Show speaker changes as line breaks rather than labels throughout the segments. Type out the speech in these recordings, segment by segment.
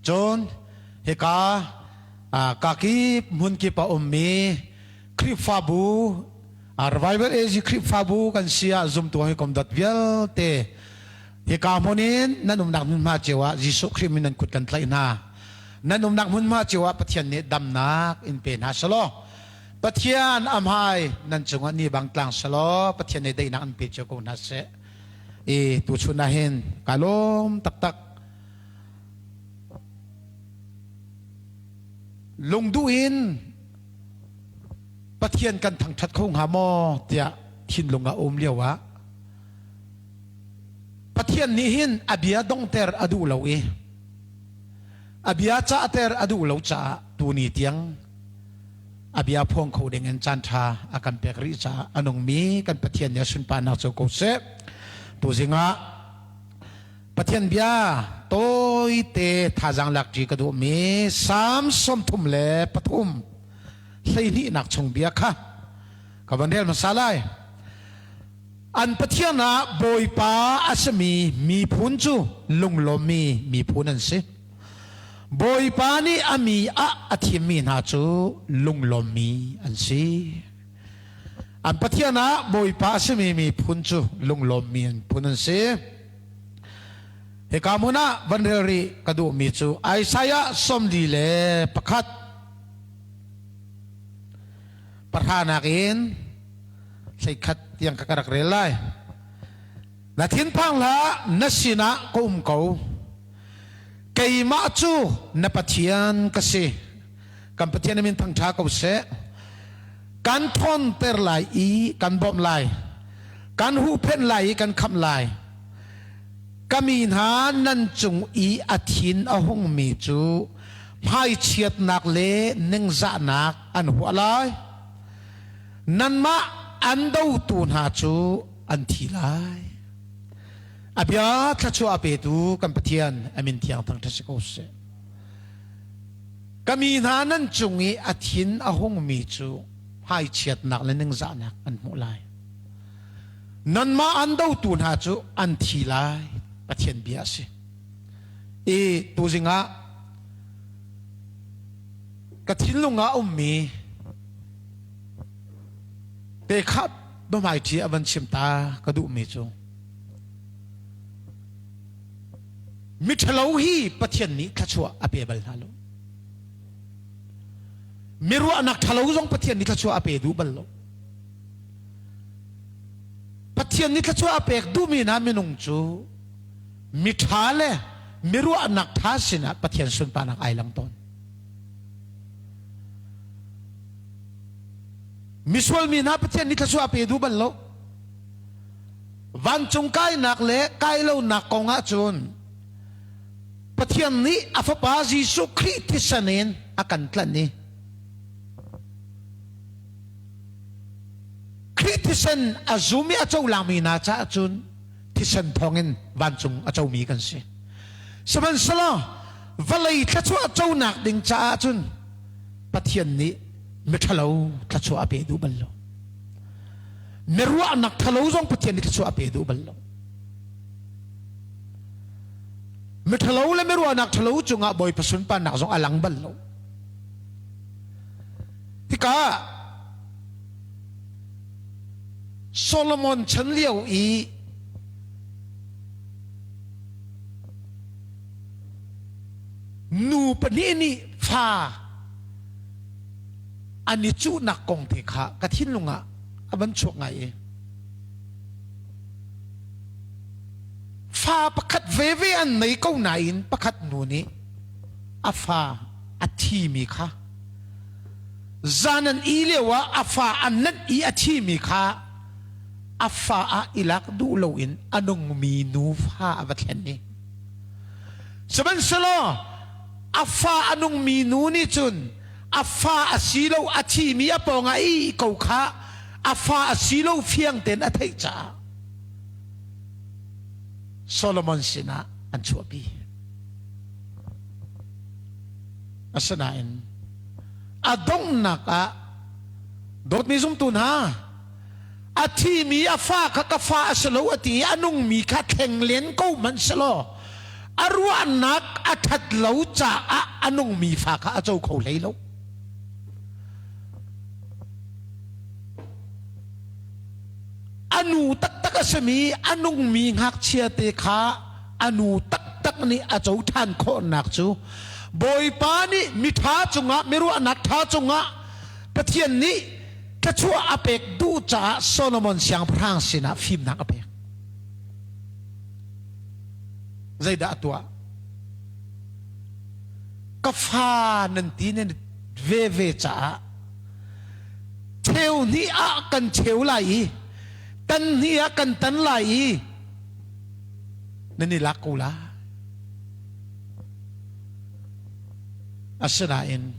Cun hika kakip hmunkip a ummi Khrihfabu Revival AG Khrihfabu kan si ah zumtu hawikom dot vialte hika hmun in nan umnak hmunhma cio ah Jesuh Khrih min nan kut kan tlaih hna. Nan umnak hmunhma cio ah Pathian nih damnak in pe hna selaw Pathian a hmai nan cungah ni bang tlang selaw Pathian nih daihnak an pe cio ko hna seh. I tuchun ah hin ka lawm taktak. Lungduh in Pathian kan thangṭhat kho hnga maw tiah thinlung a um lio ah Pathian nih hin a bia dongter a duh lo i a bia cahter a duh lo caah tuni tiang a bia phuang kho ding in caan ṭha a kan pek rih caah a nungmi kan Pathian nih a sunparnak cu ko seh. Tuzing ah Pathian bia tawite thazaang lakṭi ka duhmi Salm 33 hleihnihnak chung bia kha ka van rel hmasa lai. An Pathian ah Bawipa a simi miphun cu lunglawmmi miphun an si. Bawipa nih a mi ah a thimmi hna cu lunglawmmi an si. An Pathian ah Bawipa a simi miphun cu lunglawmmi an phun an si. Hika hmun ah van rel rih ka duhmi cu Isaiah 41 pahranak in 11 tiang ka rak rel lai. Na thinphang hlah, na sinah ka um ko. Keimah cu na Pathian ka si. Kan Pathian min thangṭha ko seh. Kan thawnter lai i kan bawmh lai. Kan huhphenh lai i kan khamh lai. Ka mi hna nan cung i a thin a hungmi cu hmaichiatnak le ningzahnak an huah lai. Nanmah an dotu hna cu an thi lai. A bia thluachuah a petu kan Pathian a min thiang thangṭhat si ko seh. Ka mi hna nan cung i a thin a hungmi cu hmaichiatnak le ningzahnak an hmuh lai. Nanmah an dotu hna cu an thi lai. Pathian bia a si. I tuzing ah ka thinlung ah ummi te kha biahmaiṭhi a van chim ta ka duhmi cu miṭhalo hi Pathian nih thluachuah a pe bal hna lo. Miruahnak ṭhalo zong Pathian nih thluachuah a pe duh bal lo. Pathian nih thluachuah a pek duhmi hna minung cu miṭha le miruahnak ṭha sinah Pathian sunparnak ai lang tawn. Misual mi hna Pathian nih thluachuah a pe duh bal lo. Vancung kainak le kai lonak kong ahcun Pathian nih a fapa Jesuh Khrih thisen in a kan tlanh i Khrih thisen a zum i a cohlangmi hna caah cun thisen thawngin vancung a comi kan si. Sihmanhsehlaw vawlei thluachuah conak ding caah cun Pathian nih miṭhalo thluachuah a pe duh bal lo. Miruahnak ṭhalo zong Pathian nih thluachuah a pe duh bal lo. Miṭhalo le miruahnak ṭhalo cungah Bawipa sunparnak zong a lang bal lo. Tikah Solomon chan lio i nu pahnih nih fa an i cuhnak kong te kha ka thinlung ah a van chuak ngai i fa pakhat veve an nei ko nain pakhat nu nih a fa a thimi kha zan an i lio ah a fa an nanh i a thimi kha a fa ah i lak duh loin a nungmi nu fa a va thlen i sihmanhsehlaw a fa a nungmi nu nih cun a fa a si lo a thimi a pawngah i ko kha a fa a si lo fiang tein a theih caah Solomon sinah an chuahpi. Asinain a donghnak ah dawtmi zumtu hna a thimi a fa kha ka fa a si lo a ti i a nungmi kha thleng len ko hmanh selaw. A ruahnak a ṭhat lo caah a nungmi fa kha a co kho hlei lo. A nu taktak a simi a nungmi ngakchia te kha a nu taktak nih a co ṭhan khawhnak cu Bawipa nih miṭha cungah miruahnak ṭha cungah Pathian nih thluachuah a pek duh caah Solomon siangpahrang sinah fimnak a pek. Zeidah a tuah? Ka fa nan ti nan veve caah cheu hnih ah kan cheu lai i tan hnih ah kan tan lai i nan i lak ko lai. Asinain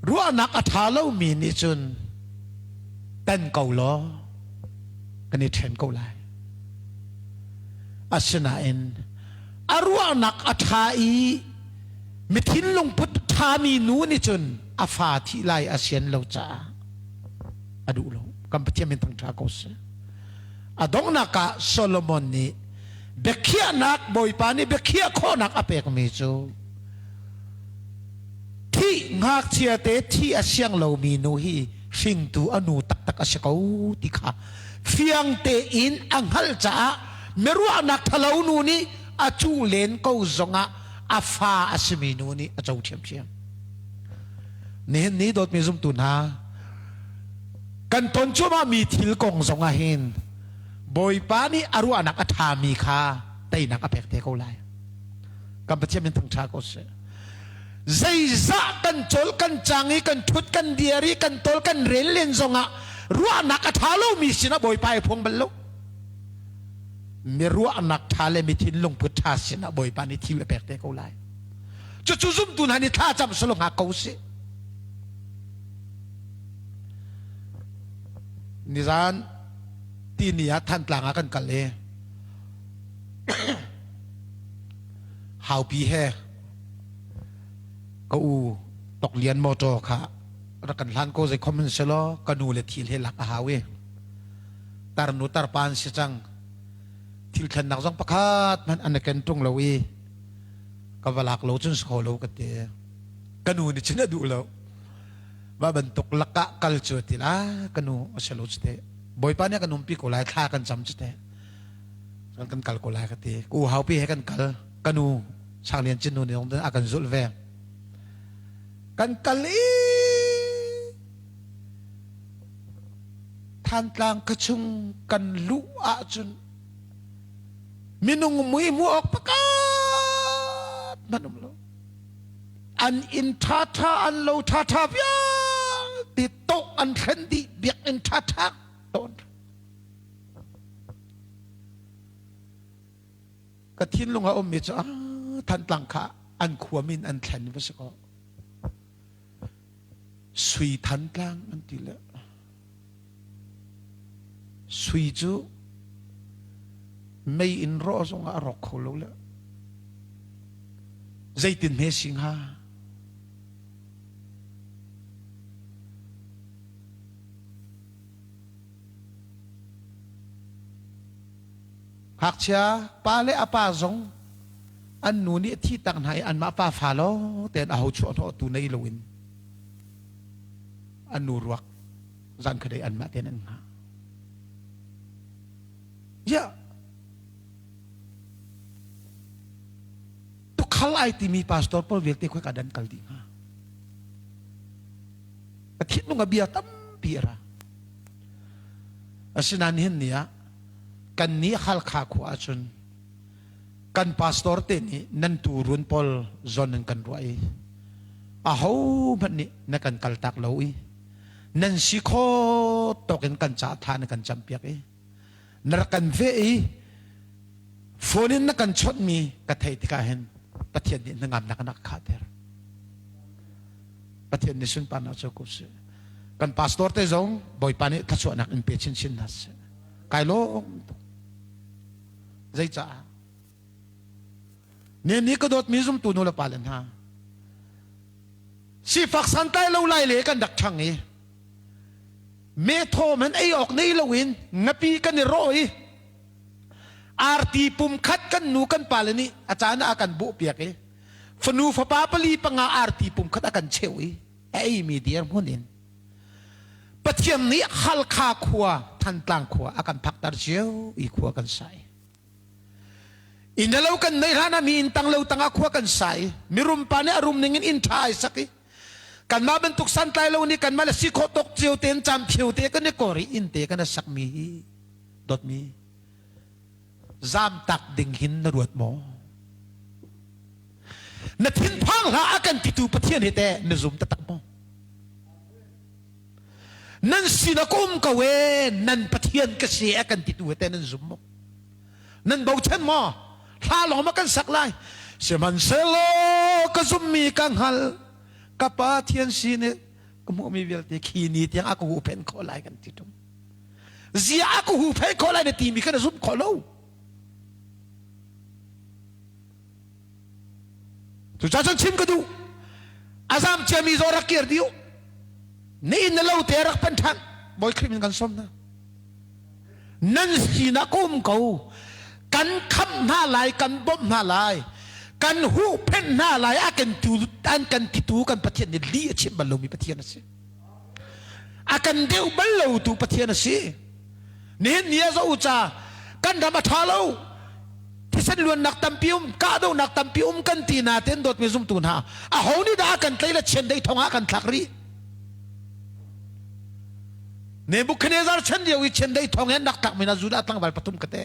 ruahnak a ṭha lomi nih cun tan ko law kan i ṭhen ko lai. Asinain a ruahnak a ṭha i mi thinlungput ṭhami nu nih cun a fa thih lai a sian lo caah a duh lo. Kan Pathian min thangṭha ko seh. A donghnak ah Solomon nih biakhiahnak Bawipa nih biakhiah khawhnak a pekmi cu thih ngakchia te thih a siang lomi nu hi hringtu a nu taktak a si ko ti kha fiang tein a hngalh caah miruahnak ṭhalo nu nih a cuh len ko zongah a fa a simi nu nih a co ṭhiamṭhiam. Nihin ni dawtmi zumtu hna, kan ton cuahmahmi thil kong zongah hin Bawipa nih a ruahnak a ṭhami kha teinak a pek te ko lai. Kan Pathian min thangṭha ko seh. Zeizah kan cawl kan cang i kan ṭhut kan dir i kan tawl kan rel len zongah ruahnak a ṭha lomi sinah Bawipa ai phuang bal lo. Mi ruahnak ṭha le mi thinlung put ṭha sinah Bawipa nih thil a pek te ko lai. Cucu zumtu hna nih thla cam selaw hngak ko sih. Nizan tini ah Thantlang ah kan kal i Haupi he ka u Toklian motor kha rak kan hlan ko zei khom hin selaw ka nu le thil he lak a hau i tarnu tarpa an si cang thil thlennak zong pakhat hmanh an ken ṭung lo i ka va lak lo cun si kho lo ka ti ka nu nih cun a duh lo va bantuk lakah kal cu ti la ka nu a si lo cu te bawipa nih kan umpi ko lai thla kan cam cu te cun kan kal ko lai ka ti ku haupi he kan kal ka nu Sanglian Cin nu nih a kan zulh ve kan kal i Thantlang khuachung kan luh ahcun minung mui hmuh awk pakhat hmanh um lo an inn ṭhaṭha an lo ṭhaṭha vialte tawh an thlen dih biakinn ṭhaṭha tawh an ka thinlung a ummi cu ah Thantlang kha an khua min an thlen va si kaw Sui Thantlang an ti le Sui cu mei in rawh zongah a rawk kho lo le zeitin hme si hnga? Ngakchia pa le a pa zong an nu nih a thi tak hna i anmah pa fa lawng tein a ho chuah hnawh tu nei loin an nu ruak zan khadei anmah tein an hngah. Ya tukhal ai timi pastor pawl vialte khoi ka dan kal dih hnga. Ka thinlung a bia tampi a ra. Asinain hin ni ah kan nih Halkha khua ahcun kan pastor te nih nan tuurun pawl zawn in kan ruah i aho hmanh nih na kan kaltak lo i nan si kho tawk in kan ca tha na kan campiak i na rak kan veh i phone in na kan chawnhmi ka theih tikah hin Pathian nih hnangamnak a nak khahter. Pathian nih sunparnak cu ko seh. Kan pastor te zong Bawipa nih thluachuahnak in pe chinchin hna seh. Kai lawm tuk. Zeicaah? Ni ka dawtmi zumtu nu le pa le hna. Sifak santlai lo lai le kan rak ṭhang i me thaw man ei awk nei loin ngapi kan i rawh i. Arti pum khat kan nu kan pale nih a caan ah a kan bawhpiak i fanu fapa pali panga arti pum khat a kan cheuh i a eimi dirhmun in Pathian nih Halkha khua Thantlang khua a kan phakter cio i khua kan sa i inn lo kan neih hlan ah mi inn tang lo tangah khua kan sa i mirum pa nih a rum ning in inn ṭha ai sak i kanmah bantuk santlai lo nih kanmah le si khawh tawk cio tein camphio te kan i kor i inn te kan i sakmi hi dawtmi zamtak ding hin na ruat maw? Na thinphang hlah a kan titu Pathian hi teh na zum taktak maw? Nan sinah ka um ko e nan Pathian ka si a kan titu hi teh nan zum maw? Nan bochan maw? Hla lawng ma kan sak lai. Sihmanhsehlaw ka zummi ka hngal ka Pathian sin i ka hmuhmi vialte khi ni tiang a ka huhphenh khawh lai kan ti ṭung. Zia a ka huhphenh khawh lai na timi kha na zumh khawh lo. Cucaah cun chim ka duh. A zam ciami zaw rak kir dih u. Na inn na lo te rak pan ṭhan. Bawi Khrih min kan sawm hna. Nan sinah ka um ko. Kan khamh hna lai, kan bawmh hna lai, kan huhphenh hna lai, a kan tu, an kan titu kan Pathian nih lih a chimh bal lomi Pathian a si. A kan deuh bal lo tu Pathian a si. Nihin ni ah zoh u ca kan ram a ṭha lo. Thisen luannak tampi um, kahdohnak tampi um kan ti nain dawtmi zumtu hna, aho nih dah a kan tlei le chiandeih thong ah kan thlak rih? Nebuchadnezzar chan lio i chiandeih thong he nak tlak mi na Judah tlangval pathum ka te.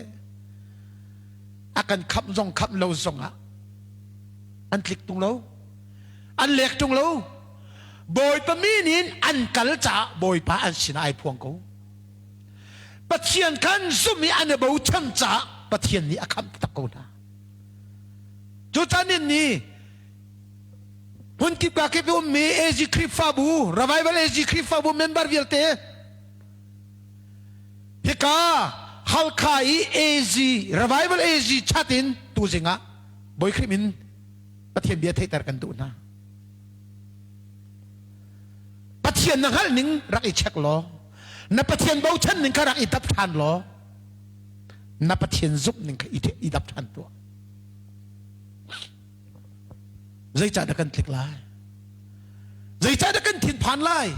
A kan khamh zong khamh lo zong ah an tlik tung lo. An lek tung lo. Bawipa min in an kal caah Bawipa an sinah ai phuang ko. Pathian khan zumh i an i bochan caah Pathian nih a khamh taktak ko hna. Cucan in ni hmunkip ka kip i ummi AG Khrihfabu, Revival AG Khrihfabu member vialte hika Halkha i AG Revival AG chat in tuzing ah Bawi Khrih min Pathian bia theihter kan duh hna. Pathian na hngalh ning rak i check law na Pathian bochan ning kha rak i dap ṭhan law na Pathian zumh ning kha i dap ṭhan tuah. Zeicah dah kan tlik lai? Zeicah dah kan thinphan lai?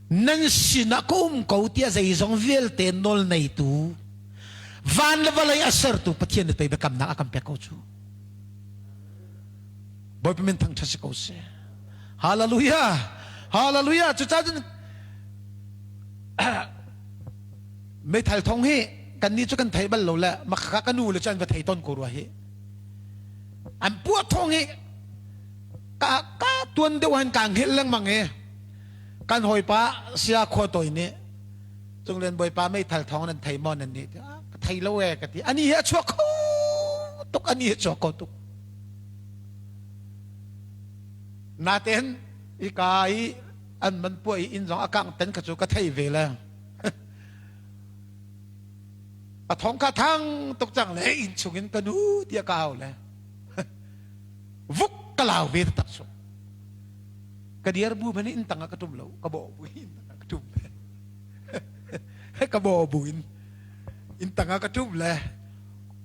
Nan sinah ka um ko tiah zeizong vialte nawl neitu van le vawlei a sertu Pathian nih pei biakamnak a kan pek ko cu. Bawipa min thangṭhat si ko seh. Hallelujah! Hallelujah! Cucaah cun meithal thong hi kannih cu kan thei bal lo le makhaka ka nu le cu an va thei ton ko rua hi. An puah thong hi ka ka tuan deuh han ka hngilh lengmang i kan hawipa sia khua toi nih Cunglian bawipa meithal thong nan thei maw nan nih ka thei lo e ka ti ani hi a chuak kho tuk ani hi a chuak kho tuk Natein hika i an man puah i inn zong a kangh ten kha cu ka thei ve le a thong kha thang tuk cang le inn chungin ka nu tiah ka au le vuk ka lau ve tak sung ka diar bu hmanh inn tang ah ka tum lo ka bawh bu in tang ah ka tum ka bawh bu in inn tang ah ka tum le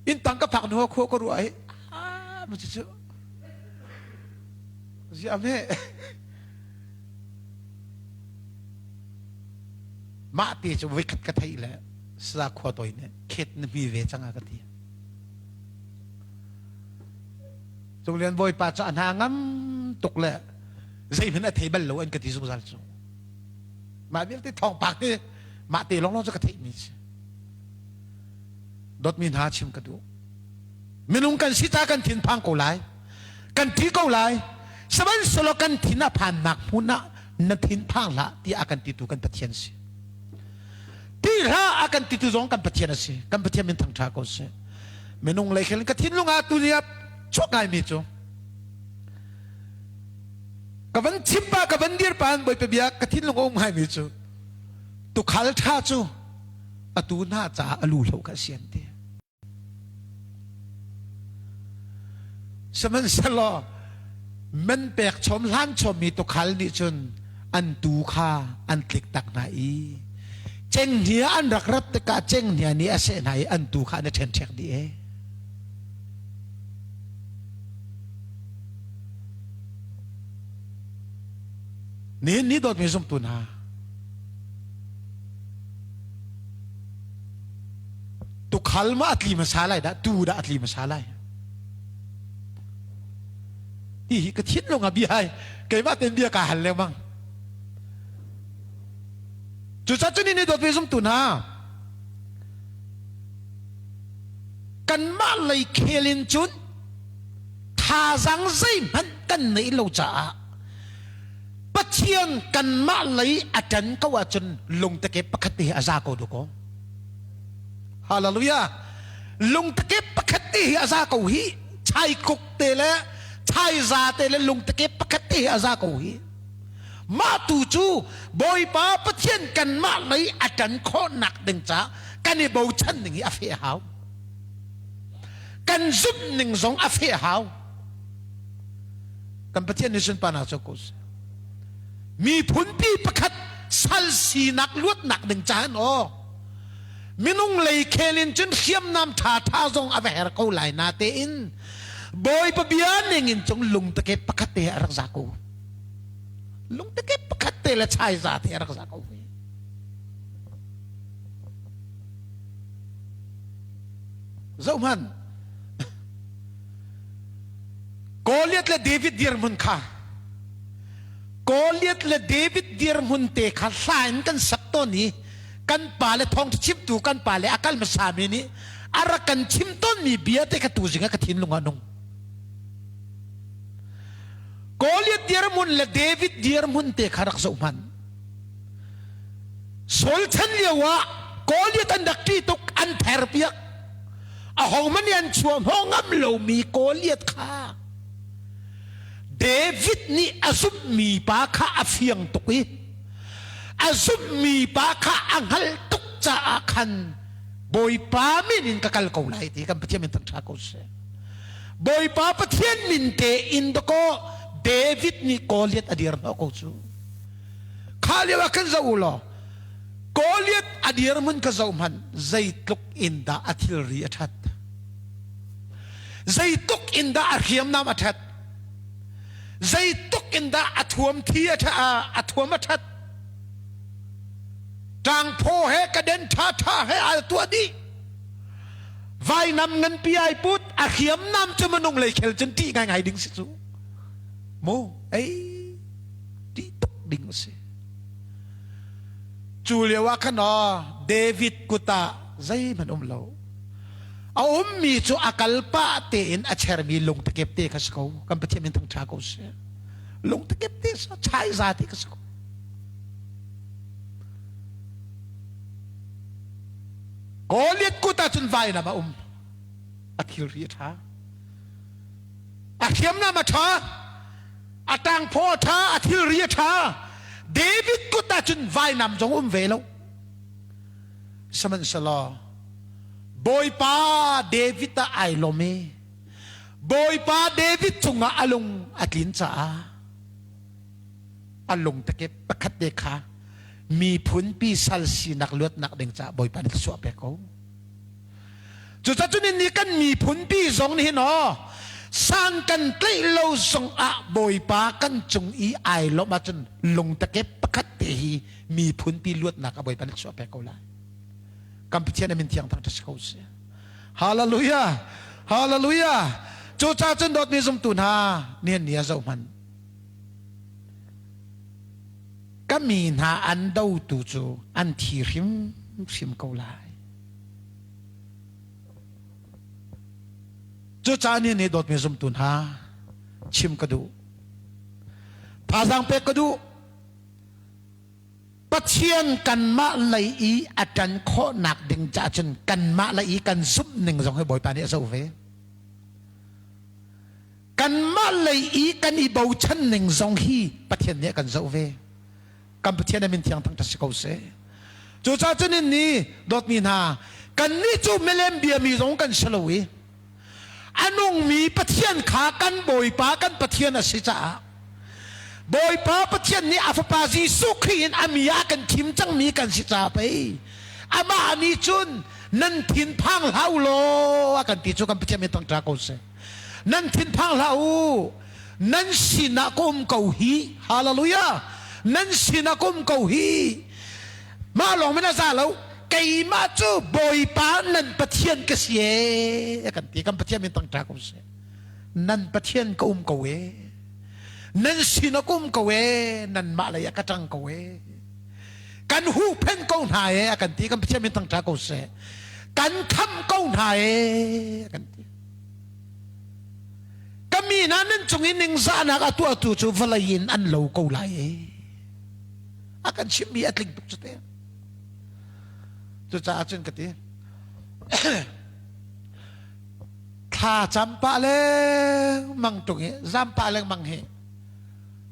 inn tang ka phak hnu khua ka ruah i ah mu cu ziah mah te cu voikhat ka theih le sa khua toi nih khet na hmi ve cang a ka ti Cunglian bawipa cu a hna ngam tuk le zeihmanh a thei bal lo an ka ti zungzal cu mah vialte thawngpang hi mah te lawnglawng cu ka theihmi si dawtmi hna chim ka duh Minung kan si ta kan thinphang ko lai. Kan ṭi ko lai. Sihmanhsehlaw kan thin a phannak hmun ah na thinphang hlah tiah a kan titu kan Pathian si. Ti hlah a kan titu zong kan Pathian a si. Kan Pathian min thangṭha ko seh. Minung lei khin ka thinlung ah tuni ah chuak ngaimi cu ka van chim pa ka van dir pa Bawipa bia ka thinlung a um ngaimi cu tukhal ṭha cu atu hna caah a lu hlo kha a si an ti. Sihmanhsehlaw man pek chom hlan chommi tuukhal nih cun an tuu kha an tlik tak hna i. Cenghngia an rak rat tikah cenghngia nih a seh hna i an tuu kha an i ṭhenṭhek dih e. Nihin ni dawtmi zumtu hna, tukhal ma a tli hmasa lai dah, tuu dah a tli hmasa lai? Ti hi ka thinlung ah bia hai, keimah ten bia kaa hal lengmang. Cucaah cun ni dawtmi zumtu hna, kanmah lei khel in cun thazaang zeihmanh kan neih lo caah Pathian kanmah lei a ṭan ko ahcun lungtake pakhat te hi a za ko dukaw. Hallelujah! Lungtake pakhat te hi a za ko hi. Chaikuk te le chaiza te le lungtake pakhat te hi a za ko hi. Mah tu cu Bawipa Pathian kanmah lei a ṭan khawhnak ding caah kan i bochan ning hi a feh hau. Kan zumh ning zong a feh hau. Kan Pathian nih sunparnak cu ko seh. Miphunpi pakhat sal sinak luatnak ding caah aw minung lei khel in cun hriamnam ṭha ṭha zong a va her ko lai na tein Bawipa bia ning in cung lungtake pakhat te a rak za ko. Lungtake pakhat te le chai za te a rak za ko. Zohman Goliath le David dirhmun kha Goliath le David dirhmun te kha hla in kan sak tawn i kan pa le thawng chimtu kan pa le a kal hmasa mi nih a rak kan chim tawnmi bia te kha tuzing ah ka thinlung ah nung. Goliath dirhmun le David dirhmun te kha rak zoh hmanh. Saul chan lio ah Goliath an rak ṭih tuk an ther piak. Ahohmanh nih an chuah hnawh ngam lomi Goliath kha David nih a zumhmi pa kha a fiang tuk i a zumhmi pa kha a hngalh tuk caah khan Bawipa min in ka kal ko lai ti kan Pathian min thangṭha ko seh. Bawipa Pathian min te in dakaw David nih Goliath a dir hnawh ko cu. Kha lio ah khan zoh u law Goliath a dirhmun kha zoh hmanh zeitluk in dah a thilri a ṭhat. Zeitluk in dah a hriamnam a ṭhat. Zeitluk in dah a thuam thi a a thuam a ṭhat. Ṭangphaw he ka den ṭhaṭha he al tuah dih. Vainam nganpi ai put a hriamnam cu minung lei khel cun ṭih ngaingai ding si cu. Mu ei ṭih tuk ding a si. Cu lio ah khan aw David kut ah zeihmanh um lo. A ummi cu a kal pah tein a chermi lungtakep te kha si ko. Kan Pathian min thangṭha ko seh. Lungtakep te sa chai za te kha si ko. Goliath kut ah cun vainam a um. A thilri a ṭha. A hriamnam a ṭha. A ṭangphaw a ṭha. A thilri a ṭha. David kut ah cun vainam zong um ve lo. Sihmanhsehlaw Bawipa David ah ai lawm i Bawipa David cungah a lung a tlin caah a lungtakip pakhat te kha miphunpi sal sinak luatnak ding caah Bawipa nih thluachuah pek ko. Cucacun ni kan miphunpi zong nih hin aw san kan tlaih lo zong ah Bawipa kan cung i ai lawmh ahcun lungtakep pakhat te hi miphunpi luatnak ah Bawipa nih thluachuah pek ko lai. Kan Pathian a min thiang thang si ko seh. Hallelujah! Hallelujah! Cucaah cun dawtmi zumtu hna nihin ni ah zoh hmanh. Ka mi hna an dotu cu an thi hrimhrim ko lai. Cucaah ni nih dawtmi zumtu hna chim ka duh. Thazaang pek ka duh. Pathian kanmah lei i a ṭan khawhnak ding caah cun kanmah lei i kan zumh ning zong hi Bawipa nih a zoh ve. Kanmah lei i kan i bochan ning zong hi Pathian nih a kan zoh ve. Kan Pathian a min thiang thangṭhat si ko seh. Cucaah cun in ni dawtmi hna, kannih cu milem biami zong kan si lo i a nungmi Pathian kha kan Bawipa kan Pathian a si caah. Bawipa Pathian nih a fapa Jesuh Khrih in a mi ah kan thim cangmi kan si ca pei amah nih cun nan thin phang hlah u law a kan ti cu kan Pathian min thangṭha ko seh. Nan thin phang hlah u, nan sinah ka um ko hi. Hallelujah! Nan sinah ka um ko hi. Mah lawng men a za lo, keimah cu Bawipa nan Pathian ka si ee kan ti. Kan Pathian min thangṭha ko seh. Nan Pathian ka um ko ee. Nan sinah ka um ko ee. Nanmah lei ah ka ṭang ko ee. Kan huhphenh ko hna ee a kan ti. Kan Pathian min thangṭha ko seh. Kan khamh ko hna ee a kan ti. Ka mi hna nan cung i ningzahnak a tuahtu cu vawlei in an lo ko lai ee. A kan chimhmi a tling tuk cu te. Cucaah cun ka ti. Thla cam pah lengmang tung i zam pah lengmang hi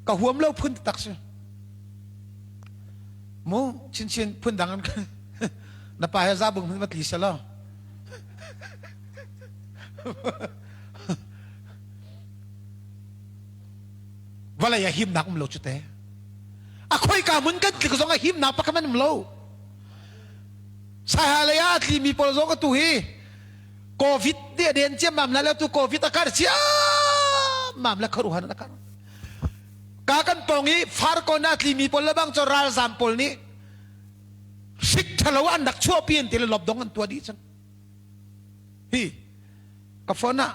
ka huam lo phun tak si. Mu chinchin phun dang an na pa he zabung hun va tli selaw. Vawlei ah himnak um lo cu te. A khoika hmun kan tlik zong ah himnak pakhat man um lo. Saiha lei ah a tlimi pawl zong atu hi COVID nih a den ciammam lai lo tu COVID a kar ciammam le khuaruhan a kar. Ka kan pawng i farkawn ah a tlimi pawl le bang cu ralzam pawl nih hrik ṭhalo an rak chuahpi an ti le lopdong an tuah dih cang. Hi ka phone ah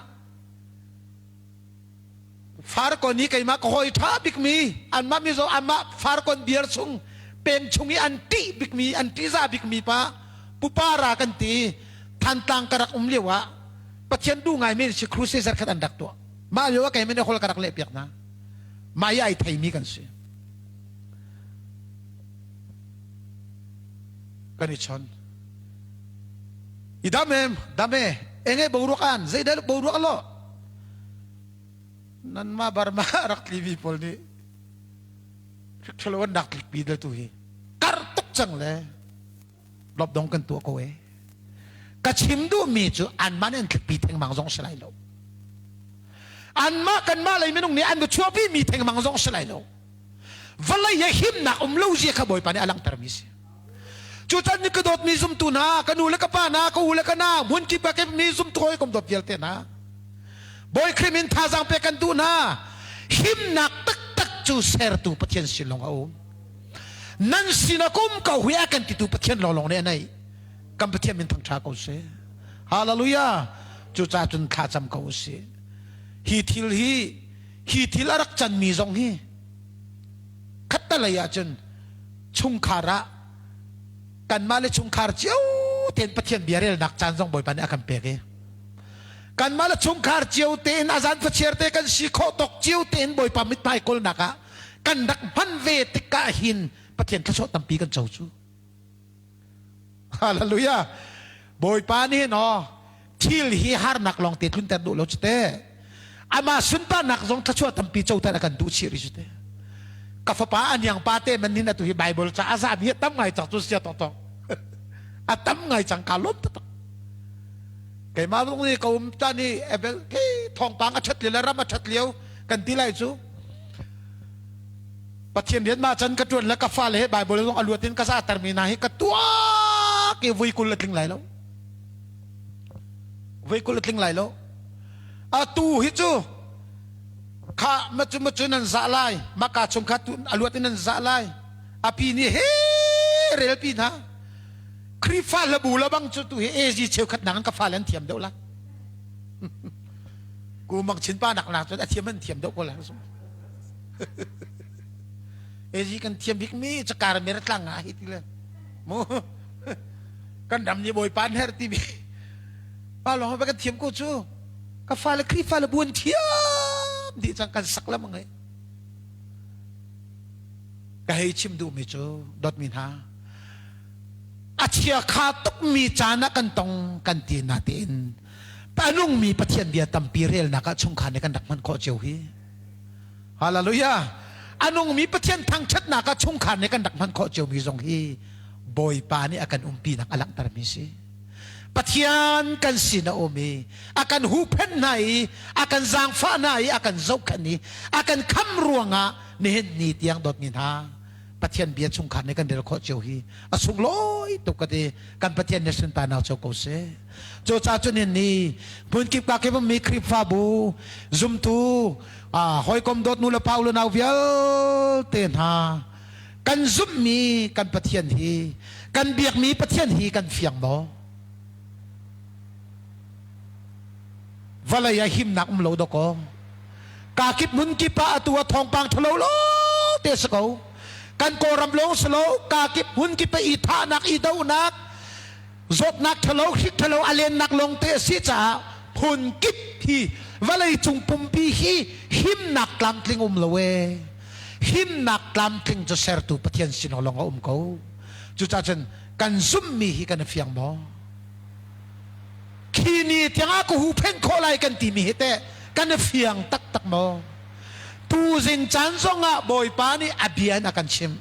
Farkon hi keimah ka hawi ṭha bikmi anmah mizo anmah Farkon biar chung peng chung i an ṭih bikmi an ṭihzah bikmi pa pupa ra kan ti. Thantlang ka rak um lio ah Pathian duh ngaimi si crusade zarkhat an rak tuah. Mah lio ah keimah nih hol ka rak leh piak hna. Mah i ai theimi kan si. Kan i chon. I dam em dam e enge boruak an zeidah boruak lo nanmah Burma rak tlimi pawl nih ṭhalo an rak tlikpi dal tu hi kar tuk cang le lopdong kan tuah ko e. Ka chim duhmi cu anmah nih an tlikpi thengmang zong si lai lo, anmah kanmah lei minung nih an va chuahpi mi thengmang zong si lai lo. Vawlei ah himnak um lo zia kha Bawipa nih a langhtermi si. Cucan ni ka dawtmi zumtu hna, ka nu le ka pa hna, ka u le ka nau, hmunkip ah mi zumtu hawikom dawt vialte hna, Bawi Khrih min thazaang pek kan duh hna. Himnak taktak cu sertu Pathian sin lawng a um. Nan sinah ka um ko hui a kan titu Pathian lawnglawng nih a neih. Kan Pathian min thangṭha ko seh. Hallelujah. Cucaah cun thlacam ko usih. Hi thil hi hi thil a rak canmi zong hi khattalei ahcun chungkhar ah kanmah le chungkhar cio tein Pathian bia relnak caan zong Bawipa nih a kan pek i kanmah le chungkhar cio tein a zan fachiar te kan si khawh tawk cio tein Bawipa mithmai kawlnak ah kan rak hman ve tikah hin Pathian thluachuah tampi kan co cu. Hallelujah. Bawipa nih no thil hi harnak lawng te tlunter duh lo cu te. Amah sunparnak zong thluachuah tampi coter a kan duh chih rih cu te. Ka fapa aniang pa te man nin atu hi Bible ca a zami a tam ngai cang cu sia tong tong. A tam ngai cang ka lawm taktak. Keimah zong nih ka um ta ni ebel ke thawngpang a ṭhat lio le ram a ṭhat lio kan ti lai cu. Pathian rian ma can ka ṭuan le ka fale he Bible zong a luat in ka zahtermi hna hi ka tuak i voi 20 a tling lai lo. Voi 20 a tling lai lo. Atu hi cu kha macu macu nan zah lai, maka chung kha tu a luat in nan zah lai. Api nih he relpi hna. Khrihfa hlabu la bang cu tu hi AZ cheukhat nak in ka fale an thiam deuh la. Ku mang chin pa nak nak cun a thiam an thiam deuh ko la. Ezi kan thiam bik mi cakar mer tlang ah hi ti le mu kan ram nih bawipa an her ti mi pa lawng kan thiam ko cu ka fale Khrihfa le buan thiam dih cang kan sak lam ngai ka hei chim duh mi cu dawtmi hna a chia kha tuk mi caan ah kan tong kan ti na tein a nungmi Pathian bia tampi relnak ah chungkhar nih kan rak hman khawh cio hi. Hallelujah. A nungmi Pathian thangṭhatnak ah chungkhar nih kan rak hman khawh ciomi zong hi Bawipa nih a kan umpinak a langhtermi si. Pathian kan sin a um i a kan huhphenh hna i a kan zaangfah hna i a kan zohkhenh i a kan kham ruangah. Nihin ni tiang dawtmi hna, Pathian bia chungkhar nih kan rel khawh cio hi a sunglawi tuk ka ti. Kan Pathian nih sunparnak cio ko seh. Cucaah cun nihin ni hmunkip ka kip ummi Khrihfabu zumtu hawikom dawt nu le pa u le nau vialte hna kan zumhmi kan Pathian hi kan biakmi Pathian hi kan fiang maw? Vawlei ah himnak um lo dawkaw. Kakip hmunkip ah atu ah thawngpang ṭhalo lo te si ko. Kan Kawlram lawng si lo, kakip hmunkip ah i thahnak, i dohnak, zawtnak ṭhalo, hrik ṭhalo a lennak lawng te a si caah hmunkip hi vawlei cung pumpi hi himnak tlamtling um lo ee. Himnak tlamtling cu sertu Pathian sin lawng a um ko. Cucaah cun kan zumhmi hi kan i fiang maw? Khi ni tiangah ka huhphenh khawh lai kan timi hi teh kan i fiang taktak maw? Tuzing caan zongah Bawipa nih a bia in a kan chimh.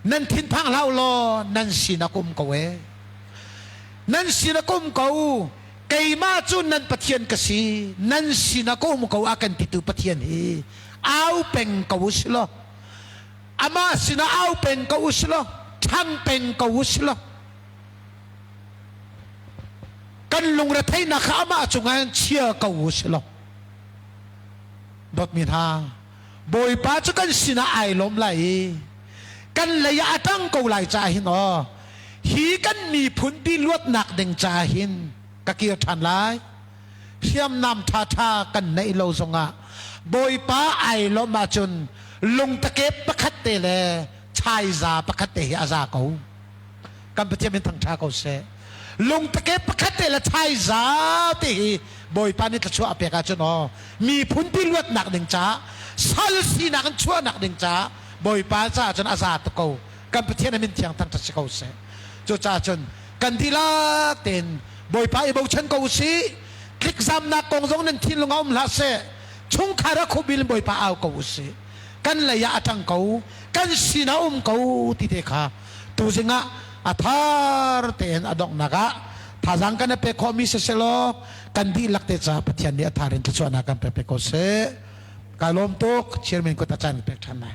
Nan thinphang hlah u law nan sinah ka um ko ee. Nan sinah ka um ko. Keimah cu nan Pathian ka si. Nan sinah ka um ko a kan titu Pathian hi au peng ko u si law amah sinah au peng ko u si law ṭhang peng ko u si law kan lungretheihnak kha amah cungah hin chia ko u si law dawtmi hna Bawipa cu kan sinah ai lawm lai i kan lei ah a ṭang ko lai caah hin aw hi kan miphun pi luatnak ding caah hin ka kir ṭhan lai hriamnam ṭhaṭha kan neih lo zongah Bawipa ai lawmh ahcun lungtakep pakhat te le chaiza pakhat te hi a za ko. Kan Pathian min thangṭha ko seh. Lungtake pakhat te le chaiza te hi Bawipa nih thluachuah a pek ahcun aw miphun pi luatnak ding caah sal sinak in chuahnak ding caah Bawipa caah cun a za tuk ko. Kan Pathian a min thiang thangṭhat si ko seh. Cucaah cun kan dihlak tein Bawipa i bochan ko usih. Tlikzamnak kong zong nan thinlung ah um hlah seh. Chungkhar ah khubil in Bawipa au ko usih. Kan lei ah a ṭang ko, kan sinah um ko ti te kha tuzing ah a thar tein a donghnak ah thazaang kan i pek khawhmi siselaw kan dihlak te caah Pathian nih a thar in thluachuahnak kan pek pe ko seh. Kai lawm tuk. Chairman kut a caan pek ṭhan lai.